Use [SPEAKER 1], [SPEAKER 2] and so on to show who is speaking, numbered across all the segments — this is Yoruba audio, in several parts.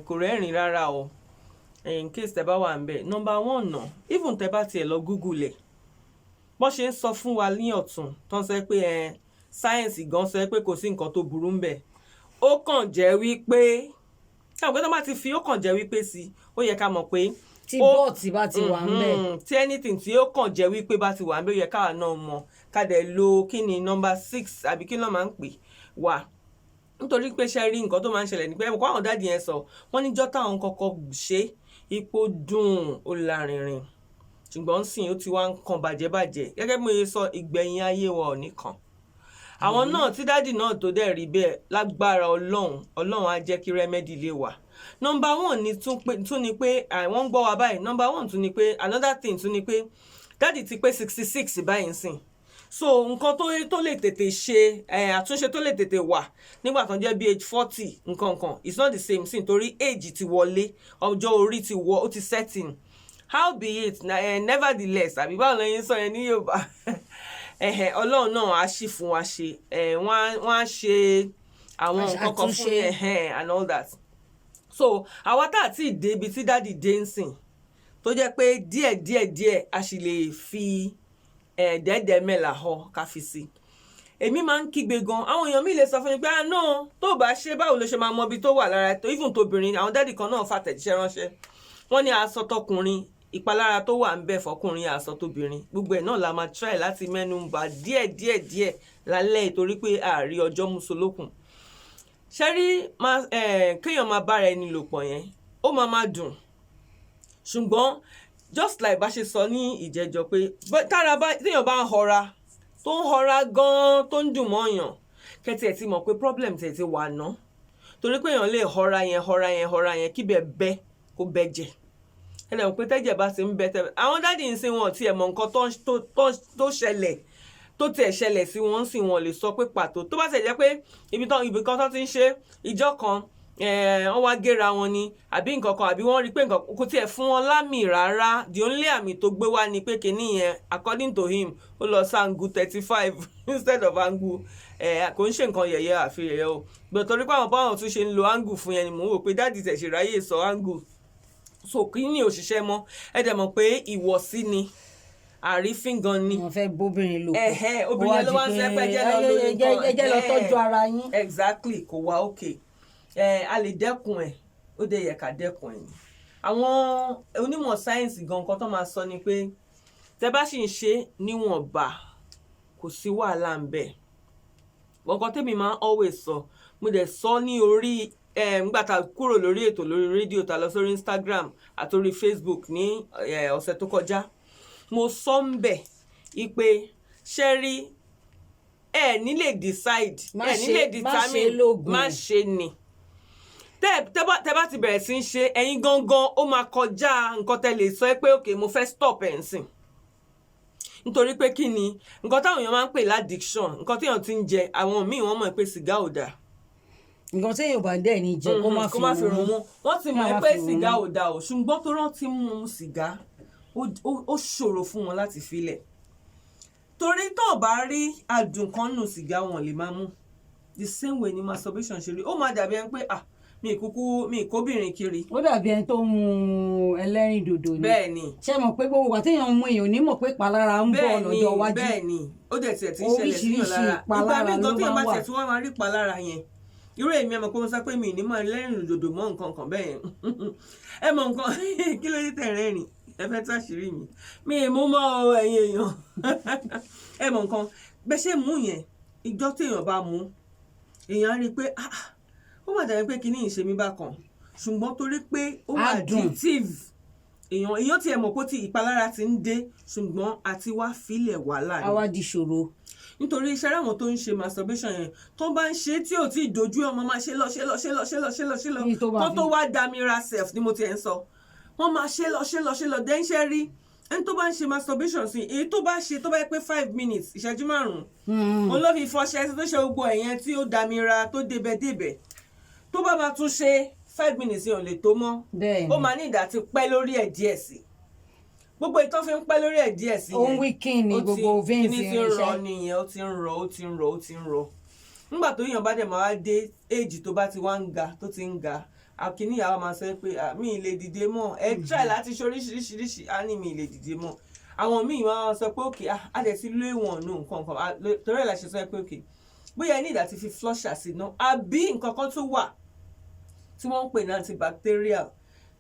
[SPEAKER 1] Kò rẹ́rìn rárá o. In case tẹ bá wà ń bẹ̀, number one náà, even tẹ bá tiẹ̀ lọ Google ẹ̀, bọ́n ṣe ń sọ fún wa ní ọ̀tún tó ń sọ pé ẹ sáyẹ́ǹsì gan sọ pé kò sí nǹkan tó burú ń bẹ̀, ó kàn jẹ́ wípé táwọn pé tó bá ti fi "ó kàn jẹ́ wípé" sí, ó yẹ ká mọ̀ pé
[SPEAKER 2] Tí but bá ti wà ń bẹ̀.
[SPEAKER 1] Tí anything tí ó kàn jẹ́ wípé bá ti wà ń bẹ̀, ó yẹ káwa náà mọ̀, ká dẹ̀ lo kí ni number six àbí kí náà máa ń pè wà. Nítorí pé ṣe rí nǹkan tó máa ń ṣẹlẹ̀ ní pé ẹ̀mọ̀kọ́ àwọn daddy yẹn sọ wọ́n níjọ́ táwọn kọ́kọ́ ṣe, ipò dùn, ó lárinrin, ṣùgbọ́n sìn ó ti wá ń kan bàjẹ́bàjẹ́. Gẹ́gẹ́ bí mo ṣe sọ, ìgbẹ̀yìn ayé wa ò ní kan àwọn náà tí daddy náà tó dẹ̀ rí bẹ́ẹ̀. Lágbára Ọlọ́run, Ọlọ́run á jẹ́ kí remedy lè wà. Number one ni tún ni pé àwọn ń gbọ́ wa báyìí. Number one tún ni pé, another thing tún ni pé daddy ti pé 66 báyìí sìn, so nǹkan tó lè tètè ṣe àtúnṣe tó lè tètè wà nígbà tó ń jẹ́ bí age 40 nǹkan kan, it's not the same thing, torí age ti wọlé, ọjọ́ orí ti wọ, ó ti setting. Howbeit na, nevertheless, àbí báwo lẹ́yìn sọ yẹn ní Yorùbá? Ọlọ́run náà á sì fún wa ṣe, wọ́n á ṣe àwọn nǹkan kan fún
[SPEAKER 2] Àtúnṣe.
[SPEAKER 1] And all that. So àwa tá àti dé ibi tí daddy dé ń sìn, tó jẹ́ pé díẹ̀ díẹ̀ díẹ̀ a sì lè fi dẹ́ẹ̀dẹ́ mẹ́la họ ká fi sí. Èmi máa ń kígbe gan. Àwọn èèyàn mi lè sọ fún mi pé, "Ah no, tó bá ṣe, báwo ló ṣe máa mọ ibi tó wà lára?" Tó even tóbìnrin, àwọn daddy kan náà fàtẹ̀jíṣẹ́ ránṣẹ́, wọ́n ní aṣọ tọkùnrin, ìpalára tó wà ń bẹ fọkùnrin, aṣọ tóbìnrin, gbogbo ẹ̀ náà la máa try láti mẹ́nu bà díẹ̀ díẹ̀ díẹ̀ lálẹ́, torí pé àárí ọjọ́ musolókun. Ṣe rí kéèyàn máa bára ẹni lò pọ̀ yẹn, ó máa máa dùn, ṣùgbọ́n just like bá ṣe sọ ní ìjẹjọ pé tára bá téèyàn bá ń họra, tó ń họra gan-an, tó ń dùn mọ́yàn, kẹ́tì ẹ̀ ti mọ̀ pé problem tẹ̀ ti wà ná, torí pé èèyàn lè họra yẹn, họra yẹn, họra yẹn, kíbẹ̀ bẹ́ kó bẹ́ jẹ. Ẹ lè mọ̀ pé tẹ́jẹ̀ bá ti ń bẹ tẹ́, àwọn daddy ń sin wọn tiẹ̀ mọ̀ nǹkan tó ṣẹlẹ̀, tó tiẹ̀ ṣẹlẹ̀ sí wọn sì, wọn lè sọ pé pàtó. Tó bá ṣe jẹ́ pé ibi kan tó ti ń ṣe ìjọ kan, wọ́n wá géra wọn ni àbí nǹkan kan, àbí wọ́n rí pé nǹkan kò tiẹ̀ fún wọn lámì rárá. The only àmì tó gbé wá ni pé kinní yẹn, according to him, ó lọ sí angle 35 instead of angle. Kò ń ṣe nǹkan yẹ̀yẹ́ àfi yẹ̀yẹ́ o gbọ́dọ̀, torí pé àwọn báwọn tún ṣe ń lo angle fún yẹn ni mò ń wò pé daddy tẹ̀ ṣe ráyè sọ angle. So kí ni òṣìṣẹ́ mọ́, ẹ dẹ̀ mọ̀ pé ìwọ̀sí ni, àrífín gan ni.
[SPEAKER 2] Wọ́n fẹ́ bóbìnrin lò pọ̀.
[SPEAKER 1] Obìnrin ló wá ń sẹ́ pé ẹ jẹ́ lọ lórí nǹkan.
[SPEAKER 2] Ẹ jẹ́ lọ tọ́jú ara yín.
[SPEAKER 1] Exactly, kò wá okay. Ẹ a lè dẹ́kun ẹ̀, ó dẹ̀ yẹ ká dẹ́kun ẹ̀ ni. Àwọn onímọ̀ sáyẹ́ǹsì gan, nǹkan tó máa sọ ni pé tẹ bá sì ń ṣe níwọ̀nba, kò sí wàhálà ń bẹ̀. Nǹkan tèmi máa ń always sọ, mo dẹ̀ sọ ní orí nígbà tá a kúrò lórí ètò lórí rédíò, tá a lọ sórí Instagram àti orí Facebook ní ọ̀sẹ̀ tó kọjá, mo sọ ń bẹ̀ ipe ṣe rí, ẹ ní lè decide,
[SPEAKER 2] Má
[SPEAKER 1] ẹ ní lè
[SPEAKER 2] má ṣe
[SPEAKER 1] determine.
[SPEAKER 2] Lóògùn.
[SPEAKER 1] Má ṣe ni. Tẹ bá ti bẹ̀rẹ̀ sí í ṣe, ẹ̀yin gangan ó máa kọjá nǹkan tẹ lè sọ pé, "Ok, mo fẹ́ stop ẹ̀ ń sìn." Nítorí pé kí ni nǹkan táwọn èèyàn máa ń pè l'addiction? Nǹkan téèyàn ti ń jẹ, àwọn míì wọ́n mọ̀ pé sìgá ò dáa.
[SPEAKER 2] Nǹkan téèyàn bá dẹ̀ ní jẹ, kó má
[SPEAKER 1] kó má fi rùn mú. Wọ́n ti mọ̀
[SPEAKER 2] Kó má
[SPEAKER 1] pé
[SPEAKER 2] fi rùn
[SPEAKER 1] sìgá
[SPEAKER 2] mú.
[SPEAKER 1] ò dáa o, ṣùgbọ́n tó rántí mú sìgá, ó ṣòro fún wọn láti filẹ̀, torí tó o bá rí adùn kan nù sìgá, wọn lè máa mú. The same way ni masturbation ṣe rí. Ó máa dàbí ẹni pé, ah, mi kúkú mi kóbìnrin kiri.
[SPEAKER 2] Ó dàbí ẹni tó ń mu ẹlẹ́rìn dòdò ni.
[SPEAKER 1] Bẹ́ẹ̀ ni.
[SPEAKER 2] Ṣé mọ̀ pé gbogbo ìgbà téèyàn ń mu, èèyàn ò ní mọ̀ pé ìpalára ń bọ̀ lọ́jọ́ iwájú.
[SPEAKER 1] Bẹ́ẹ̀ ni, ó dẹ̀ tiẹ̀ ti ń ṣẹlẹ̀ síyàn
[SPEAKER 2] Oríṣiríṣi
[SPEAKER 1] lára. Ìgbà
[SPEAKER 2] ìpalára
[SPEAKER 1] míì
[SPEAKER 2] ló
[SPEAKER 1] gan téèyàn
[SPEAKER 2] máa
[SPEAKER 1] bá
[SPEAKER 2] ń wà.
[SPEAKER 1] tiẹ̀ tí wọ́n máa rí ìpalára yẹn, irú èmi, ẹ mọ̀ pé mo sọ pé mi ì ní mọ̀ ẹlẹ́rìn dòdò mọ́ nǹkan kan bẹ́ẹ̀ yẹn. Ẹ mọ̀ nǹkan, kí ló dé tẹ̀ rẹ́rìn? Ẹ fẹ́ táṣìírí mi? Mi ì mú mọ́ o, ẹ̀yin èèyàn. Ẹ mọ̀ nǹkan bẹ́ẹ̀ ṣe mú yẹn, ìjọ́ téèyàn bá mú, èèyàn á rí i pé, ah, ó mà dàbí pé kinní yìí ṣe mí bákan, ṣùgbọ́n torí pé ó wà
[SPEAKER 2] Adùn.
[SPEAKER 1] addictive, èèyàn tiẹ̀ mọ̀ pé tí ìpalára ti ń dé, ṣùgbọ́n àti wá filẹ̀ wàhálà ni.
[SPEAKER 2] Á wá di ṣòro.
[SPEAKER 1] Nítorí iṣẹ́ ráwọn tó ń ṣe masturbation yẹn, tó bá ń ṣe tí ò tí ì dojú ẹ̀, wọ́n máa ṣe lọ, ṣe lọ, ṣe lọ, ṣe lọ, ṣe lọ, ṣe lọ.
[SPEAKER 2] Kí tó máa
[SPEAKER 1] kó tó wá damira self ni mo ti ẹ̀ ń sọ, wọ́n máa ṣe lọ, ṣe lọ, ṣe lọ. Dẹ́ ń ṣe rí ẹni tó bá ń ṣe masturbation sí, èyí tó bá ṣe, tó bá yẹ pé 5 minutes, ìṣẹ́jú 5, òun ló fi fọṣẹ tó ṣe gbogbo ẹ̀yẹn tí ó damira tó débẹ̀ débẹ̀, tó bá máa tún ṣe, 5 minutes yẹn ò lè tó mọ́.
[SPEAKER 2] Bẹ́ẹ̀
[SPEAKER 1] Ó
[SPEAKER 2] ni.
[SPEAKER 1] máa ní ìdá ti pẹ́ lórí ẹ̀ díẹ̀ sí. Gbogbo ìtàn fi ń pẹ́ lórí ẹ̀ díẹ̀ sí
[SPEAKER 2] Ó ń
[SPEAKER 1] yẹn,
[SPEAKER 2] weaken ní
[SPEAKER 1] ó ti
[SPEAKER 2] gbogbo veins
[SPEAKER 1] kíní ti ń rọ
[SPEAKER 2] irinṣẹ́.
[SPEAKER 1] nìyẹn. Ó ti ń rọ, ó ti ń rọ, ó ti ń rọ. Nígbà tó yàn bá dẹ̀ máa wá dé éèjì tó bá ti wá ń ga, tó ti ń ga, Àkíní ìyàwó máa sọ pé, "Ah, mi ì lè dìde mọ́." Ẹ try láti ṣe oríṣiríṣiríṣi, á ní mi ì lè dìde mọ́. Àwọn míì máa sọ pé okay, ah, á dẹ̀ ti lé wọn nù nǹkan kan. Ah, torí ẹ̀ la ṣe sọ pé okay, bóyá ẹ ní ìdá ti fi flusher sí náà, àbí nǹkan kan tún wà tí wọ́n ń pè ní antibacterial.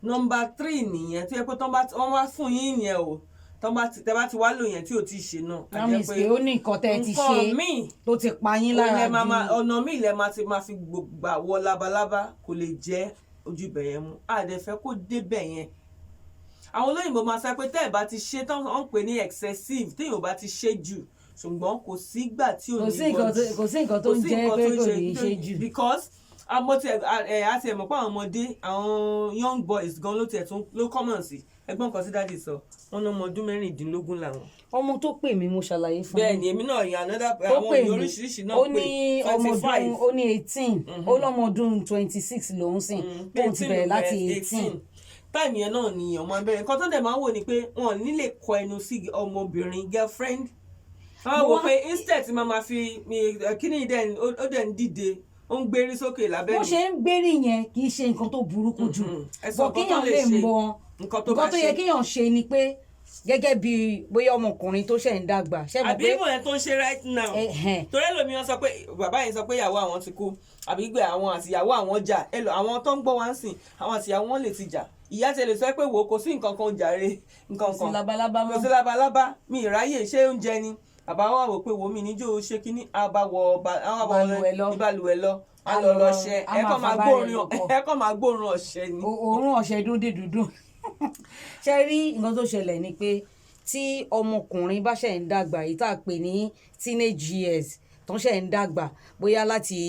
[SPEAKER 1] Number 3 nìyẹn, tó yẹ pé tán bá wọ́n wá fún yín yẹn o, tán bá ti tẹ́ bá ti wá lò yẹn tí ò tí ì ṣe náà, á
[SPEAKER 2] That
[SPEAKER 1] jẹ́
[SPEAKER 2] means pé ó ní nǹkan tẹ́ ẹ ti ṣe
[SPEAKER 1] nǹkan míì
[SPEAKER 2] tó ti pa yín
[SPEAKER 1] òun
[SPEAKER 2] lára
[SPEAKER 1] lẹ máa
[SPEAKER 2] jù.
[SPEAKER 1] Ọ̀nà míì lẹ máa ti máa fi gbà wọ labalábá, kò lè jẹ́ ojú ibẹ̀ yẹn mú. Àdẹ̀fẹ́ kó débẹ̀ yẹn. Àwọn olóyìnbó máa sọ pé tẹ́ ẹ̀ bá ti ṣe tán, wọ́n ń pè ní excessive, téèyàn ò bá ti ṣe jù, ṣùgbọ́n kò sígbà tí ò
[SPEAKER 2] Kò
[SPEAKER 1] ní
[SPEAKER 2] sí nǹkan
[SPEAKER 1] bọ́
[SPEAKER 2] tó, kò sí nǹkan tó ń
[SPEAKER 1] kò sí
[SPEAKER 2] jẹ́
[SPEAKER 1] nǹkan
[SPEAKER 2] pé
[SPEAKER 1] tó ń
[SPEAKER 2] kò ní í ṣe jù.
[SPEAKER 1] Because àmọ́ tí ẹ á ti ẹ̀ mọ̀ pé àwọn ọmọdé, àwọn young boys gan ló tiẹ̀ tún ló common sí. Ẹgbọ́n kan sí daddy sọ, wọn ní ọmọ ọdún 16 làwọn.
[SPEAKER 2] Ọmọ tó pè mí, mo ṣàlàyé fún
[SPEAKER 1] Bẹ́ẹ̀
[SPEAKER 2] yín.
[SPEAKER 1] ni, èmi náà yàn another
[SPEAKER 2] Tó
[SPEAKER 1] àwọn
[SPEAKER 2] pè
[SPEAKER 1] èèyàn
[SPEAKER 2] mí,
[SPEAKER 1] oríṣiríṣi náà
[SPEAKER 2] ó
[SPEAKER 1] pé
[SPEAKER 2] ní ọmọ
[SPEAKER 1] 25.
[SPEAKER 2] ọdún, ó ní 18, ó lọ́mọ ọdún 26 lòún sìn, tóun ti bẹ̀rẹ̀ láti 18.
[SPEAKER 1] Time yẹn náà ni ọmọ abẹ́rẹ́. Nǹkan tó dẹ̀ máa ń wò ni pé wọn ò ní lè kọ ẹnu sí ọmọbìnrin, girlfriend. Wọ́n wò pé instead tí máa ma fi kíní dẹ̀, ó dẹ̀ ń dìde, ó ń gbérí sókè lábẹ́
[SPEAKER 2] Bó
[SPEAKER 1] mi.
[SPEAKER 2] ṣe ń gbérí yẹn kì í ṣe nǹkan tó burúkú jù.
[SPEAKER 1] Ẹ sọ
[SPEAKER 2] Bọ̀
[SPEAKER 1] nǹkan tó
[SPEAKER 2] kéèyàn
[SPEAKER 1] lè
[SPEAKER 2] lè
[SPEAKER 1] ṣe.
[SPEAKER 2] mọ
[SPEAKER 1] Nǹkan tó
[SPEAKER 2] nǹkan
[SPEAKER 1] bá
[SPEAKER 2] tó yẹ
[SPEAKER 1] ṣe.
[SPEAKER 2] kéèyàn ṣe ni pé gẹ́gẹ́ bí bóyá ọmọkùnrin tó ṣẹ̀ ń dàgbà, ṣe mọ̀
[SPEAKER 1] Àbí
[SPEAKER 2] pé
[SPEAKER 1] ìmọ̀ yẹn tó ń ṣe right now.
[SPEAKER 2] Ẹhẹn.
[SPEAKER 1] Torí ẹlòmíràn sọ pé bàbá yẹn sọ pé ìyàwó àwọn ti kú, àbí gbé àwọn àti ìyàwó àwọn jà. Ẹlò àwọn tó ń gbọ́ wá ń sìn, àwọn àti ìyàwó wọn lè ti jà. Ìyá ti lè sọ pé wò ó, kò sí nǹkan kan jàre, nǹkan
[SPEAKER 2] Kò sí
[SPEAKER 1] kan
[SPEAKER 2] labalábá
[SPEAKER 1] kò
[SPEAKER 2] mọ́.
[SPEAKER 1] sí labalábá, mi ìráyè ṣé oúnjẹ ni. Bàbá wa wò pé wò mí níjó ṣe kínní, àbáwọ
[SPEAKER 2] Balùwẹ̀ lọ.
[SPEAKER 1] Ìbalùwẹ̀ lọ, á
[SPEAKER 2] Á
[SPEAKER 1] lọ
[SPEAKER 2] lọ
[SPEAKER 1] lọ ṣẹ.
[SPEAKER 2] á
[SPEAKER 1] Ẹ
[SPEAKER 2] máa
[SPEAKER 1] kàn máa
[SPEAKER 2] fa bá rẹ̀
[SPEAKER 1] gbóòórùn
[SPEAKER 2] lò pọ̀.
[SPEAKER 1] Ẹ kàn máa gbóòórùn ọṣẹ ni.
[SPEAKER 2] Òórùn ọṣẹ dún dé dúdú. Ṣe rí nǹkan tó ṣẹlẹ̀ ni pé tí ọmọkùnrin bá ṣẹ̀ ń dàgbà, yìí tá a pè ní teenage years, tó ń ṣẹ̀ ń dàgbà, bóyá láti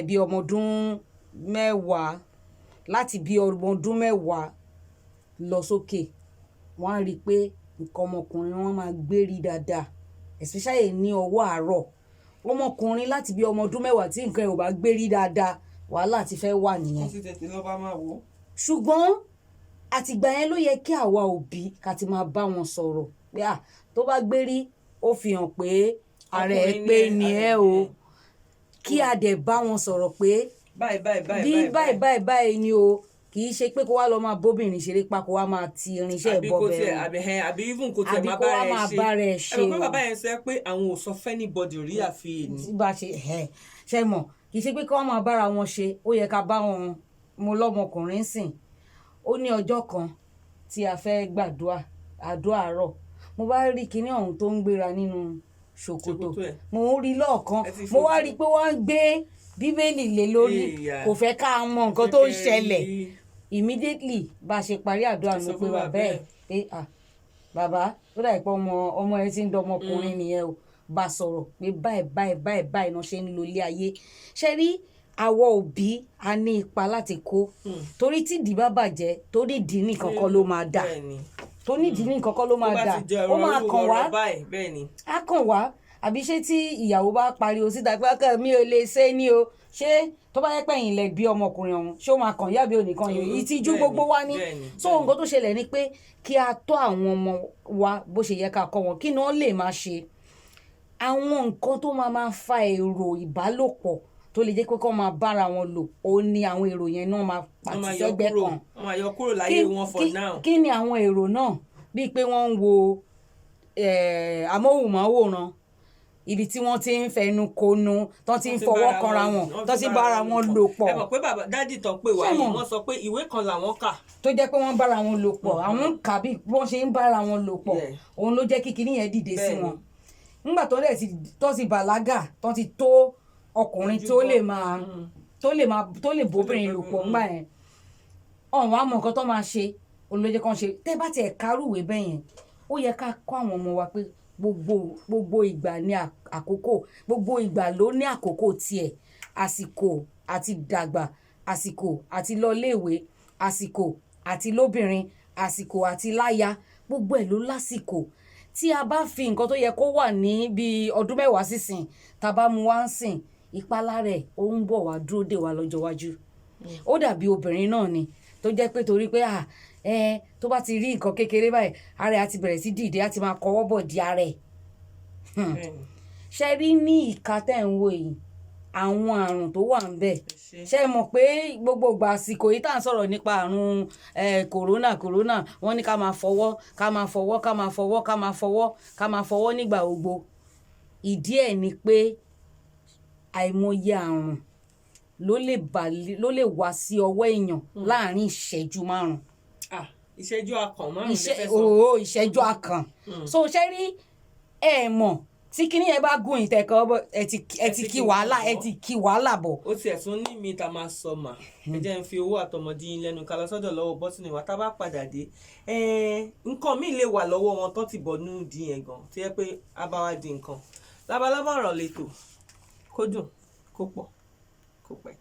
[SPEAKER 2] bí ọmọ ọdún 10, láti bí ọmọ ọdún 10 lọ sókè, wọ́n á rí i pé nǹkan ọmọkùnrin wọn máa gbérí dáadáa, especially ní ọwọ́ àárọ̀. Ọmọkùnrin láti bí ọmọ ọdún 10 tí nǹkan ẹ̀ ò bá gbérí dáadáa, wàhálà ti fẹ́ wà nìyẹn.
[SPEAKER 1] Wọ́n ti tètè lọ́ bá máa wò ó.
[SPEAKER 2] Ṣùgbọ́n àtìgbà yẹn ló yẹ kí àwa òbí ká ti máa bá wọn sọ̀rọ̀ pé à tó bá gbérí, ó fi hàn pé ara ẹ̀
[SPEAKER 1] Ọkùnrin
[SPEAKER 2] pé
[SPEAKER 1] ni
[SPEAKER 2] ni
[SPEAKER 1] ẹ,
[SPEAKER 2] ẹ o, kí a dẹ̀ bá wọn sọ̀rọ̀ pé
[SPEAKER 1] báyìí báyìí báyìí.
[SPEAKER 2] Bí báyìí báyìí báyìí ni o. Kì í ṣe pé kó wá lọ máa bóbìnrin ṣeré pa, kó wá máa ti irinṣẹ́
[SPEAKER 1] Àbí kó
[SPEAKER 2] bọ́bẹ̀
[SPEAKER 1] tiẹ̀
[SPEAKER 2] o.
[SPEAKER 1] Àbí ẹ, àbí even kó tiẹ̀
[SPEAKER 2] Àbí
[SPEAKER 1] máa
[SPEAKER 2] kó
[SPEAKER 1] bá
[SPEAKER 2] wá
[SPEAKER 1] rẹ̀
[SPEAKER 2] máa
[SPEAKER 1] ṣe.
[SPEAKER 2] bá rẹ̀
[SPEAKER 1] Ẹ
[SPEAKER 2] ṣe
[SPEAKER 1] mọ̀ pé
[SPEAKER 2] o.
[SPEAKER 1] bàbá yẹn sọ pé àwọn ò sọ fún anybody rí àfi èmi.
[SPEAKER 2] Tí bá ṣe ẹ ṣe mọ̀, kì í ṣe pé kí wọ́n máa bára wọn ṣe, ó yẹ ká bá wọn. Mo lọ́mọkùnrin sìn, ó ní ọjọ́ kan tí a fẹ́ gbàdúrà, àdúrà àárọ̀, mo bá rí kinní ọ̀hún tó ń gbéra nínú ṣòkòtò.
[SPEAKER 1] Ṣòkòtò ẹ̀.
[SPEAKER 2] Mo ń rí lọ́ọ̀kan.
[SPEAKER 1] Ẹ ti
[SPEAKER 2] Mo wá
[SPEAKER 1] fojú.
[SPEAKER 2] rí i pé wọ́n ń gbé Bíbélì lé lórí.
[SPEAKER 1] Ìyá.
[SPEAKER 2] Kò fẹ́ ká mọ nǹkan tó ń ṣẹlẹ̀.
[SPEAKER 1] Rí.
[SPEAKER 2] Immediately bá a ṣe parí àdúrà,
[SPEAKER 1] Ẹ
[SPEAKER 2] mo
[SPEAKER 1] sọ
[SPEAKER 2] pe
[SPEAKER 1] fún
[SPEAKER 2] bàbá
[SPEAKER 1] bàbá
[SPEAKER 2] ẹ̀
[SPEAKER 1] ẹ̀.
[SPEAKER 2] pé, "Ah, bàbá, ó dà pé ọmọ ọmọ ẹ ti ń dọmọkùnrin nìyẹn o." Bá a sọ̀rọ̀ pé báyìí báyìí báyìí báyìí náà ṣe ń lo ilé ayé. Ṣe rí àwọ̀ òbí, a ní ipa láti kó, torí tí ìdí bá bàjẹ́, torí ìdí nìkan kọ́ ló máa dà. Tó nídìí nìkan kọ́ ló
[SPEAKER 1] Tó
[SPEAKER 2] máa
[SPEAKER 1] bá
[SPEAKER 2] dà.
[SPEAKER 1] ti jẹ
[SPEAKER 2] Ó
[SPEAKER 1] ọ̀rọ̀
[SPEAKER 2] máa
[SPEAKER 1] irú
[SPEAKER 2] kàn wá.
[SPEAKER 1] ọ̀rọ̀ báyìí, bẹ́ẹ̀ ni.
[SPEAKER 2] Á kàn wá. Àbí ṣé tí ìyàwó bá pariwo síta pé ọkọ mi ò lè ṣe ni o, ṣé tó bá yẹ pé ẹ̀yin lẹ bí ọmọkùnrin ọ̀hún, ṣé ó máa kàn yá bí onìkan yìí? Ìtìjú gbogbo wa ní. So nǹkan tó ṣẹlẹ̀ ni pé kí a tọ́ àwọn ọmọ wa bó ṣe yẹ ká kọ́ wọn, kí ni wọ́n lè máa ṣe, àwọn nǹkan tó máa máa fa èrò ìbálòpọ̀ tó lè jẹ́ pé kó máa bára wọn lò, ó ní àwọn èrò yẹn náà máa
[SPEAKER 1] Wọ́n
[SPEAKER 2] pàtì
[SPEAKER 1] máa yọ
[SPEAKER 2] sẹ́gbẹ́
[SPEAKER 1] kúrò
[SPEAKER 2] kan.
[SPEAKER 1] Wọ́n máa yọ kúrò láyé wọn for now.
[SPEAKER 2] Kí ni àwọn èrò náà? Bíi pé wọ́n ń wo amóhùnmáwòrán, ibi tí wọ́n ti ń fẹnu konu, tó ti ń fọwọ́ kanra wọn, tó ti ń bára wọn lò pọ̀.
[SPEAKER 1] Ẹ mọ̀ pé bàbá daddy tán pé wá
[SPEAKER 2] Ṣé
[SPEAKER 1] yìí,
[SPEAKER 2] mọ̀?
[SPEAKER 1] wọ́n sọ pé ìwé kan làwọn kà.
[SPEAKER 2] Tó jẹ́ pé wọ́n bára wọn lò pọ̀, àwọn ń kà bí wọ́n ṣe ń bára wọn lò pọ̀. Òun ló jẹ́ kí kinní yẹn dìde sí wọn nígbà tó dẹ̀ ti tó ti bàlágà, tó ti tó ọkùnrin tó
[SPEAKER 1] Ojúbọ.
[SPEAKER 2] lè máa tó lè bóbìnrin lò pọ̀ ńgbà yẹn, ọ̀hún á mọ nǹkan tó máa ṣe. Òun ló jẹ́ kán ṣe. Tẹ́ bá tiẹ̀ kárùwé bẹ́ẹ̀ yẹn, ó yẹ ká kọ́ àwọn ọmọ wa pé gbogbo ìgbà ní àkókò, gbogbo ìgbà ló ní àkókò tiẹ̀. Àsìkò àti dàgbà, àsìkò àti lọ léèwé, àsìkò àti lóbìnrin, àsìkò àti láya, gbogbo ẹ̀ ló lásìkò. Tí a bá fi nǹkan tó yẹ kó wà ní bíi ọdún 10 sísìn, tá a bá mú wá ń sìn, ìpalára ẹ̀ ó ń bọ̀ wá dúró dè wá lọ́jọ́ iwájú. Ó dàbí obìnrin náà ni tó jẹ́ pé torí pé à ẹ tó bá ti rí nǹkan kékeré báyìí, ara ẹ̀ á ti bẹ̀rẹ̀ sí dìde, á ti máa kọwọ́ bọ̀ di ara ẹ̀. Ṣe rí ní ìka tẹ́ ń wò yìí, Àwọn àrùn tó wà ń bẹ̀,
[SPEAKER 1] Ẹ ṣé.
[SPEAKER 2] ṣé ẹ mọ̀ pé gbogbo ìgbà àsìkò yìí tá à ń sọ̀rọ̀ nípa àrùn kòrónà, kòrónà, wọ́n ní ká máa fọwọ́, ká máa fọwọ́, ká máa fọwọ́, ká máa fọwọ́, ká máa fọwọ́ nígbà gbogbo. Ìdí ẹ̀ ni pé àìmọye àrùn ló lè wá sí ọwọ́ èèyàn láàrin ìṣẹ́jú 5.
[SPEAKER 1] Ah, ìṣẹ́jú akàn 5 lè fẹ́ sọ.
[SPEAKER 2] Òó, ìṣẹ́jú akàn. So ṣé rí, ẹ mọ̀ tí kinní yẹn bá gùn ìtẹ̀kọ́, ẹ ti kí wàhálà, ẹ ti kí wàhálà bọ̀.
[SPEAKER 1] Ó tiẹ̀ tún ní mi tá máa sọ mà. Ẹ jẹ́ n fi owó àtọmọdé yín lẹ́nu, ká lọ sọ́dọ̀ lọ́wọ́ bọ́tìnì wa. Tá a bá padà dé, nǹkan míì lè wà lọ́wọ́ wọn tó ti bọ̀ nínú ìdí yẹn gan tó yẹ pé a bá wa di nǹkan. Labalábá ọ̀rọ̀ lẹ́tọ̀, kó dùn, kó pọ̀, kó pẹ́.